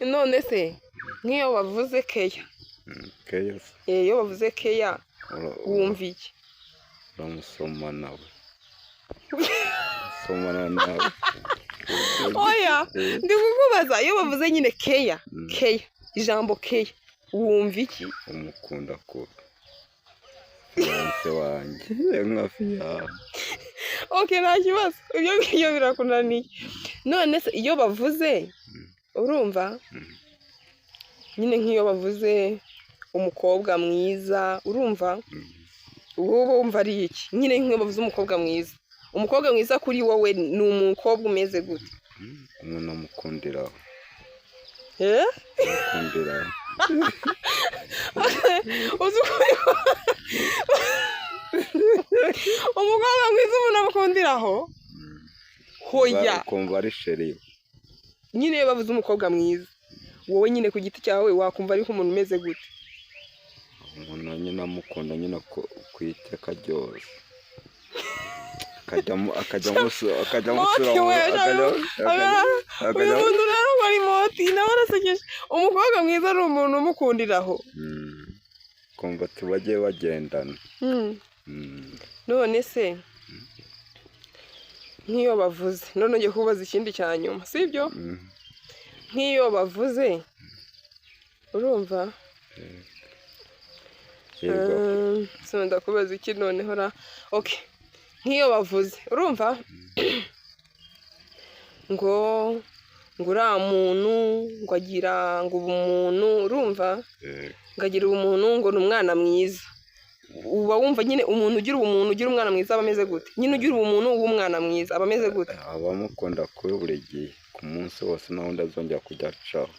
None se nk'iyo bavuze keya? Keya se? Iyo bavuze keya wumva iki? Uramusoma nawe, usomana nawe. Oya, ndi kukubaza, iyo bavuze nyine keya, keya, ijambo keya, wumva iki? Umukunda kuba fiancé wanjye, nka fiancé. OK, nta kibazo, ibyo ngibyo birakunaniye. None se iyo bavuze, urumva nyine, nk'iyo bavuze umukobwa mwiza, urumva wowe wumva ari iki? Nyine nk'iyo bavuze umukobwa mwiza, umukobwa mwiza kuri wowe ni umukobwa umeze gute? Umuntu amukundiraho. Eh? Amukundiraho. Uzi uko umukobwa mwiza umuntu amukundiraho? Hoya. Ukumva ari chéri we. Nyine iyo bavuze umukobwa mwiza, wowe nyine ku giti cyawe wakumva ari nk'umuntu umeze gute? Umuntu nyine amukunda nyine ku iteka ryose, akajya amusura. Moti we, uyu muntu rero ngo ari moti nawe arasekeje. Umukobwa mwiza ari umuntu umukundiraho. Kumva ati bajye bagendana. None se nk'iyo bavuze, none ugiye kubaza ikindi cya nyuma, sibyo? Nk'iyo bavuze, urumva? Yego. So ndakubaza iki noneho ra? Okay, nk'iyo bavuze, urumva, ngo uriya muntu ngo agira ngo ubumuntu, urumva, ngo agira ubumuntu, ngo ni umwana mwiza, uba wumva nyine umuntu ugira ubumuntu, ugira umwana mwiza, aba ameze gute? Nyine ugira ubumuntu w'umwana mwiza aba ameze gute? Abamukunda kuri buri gihe, ku munsi wose, nta wundi azongera kujya acaho.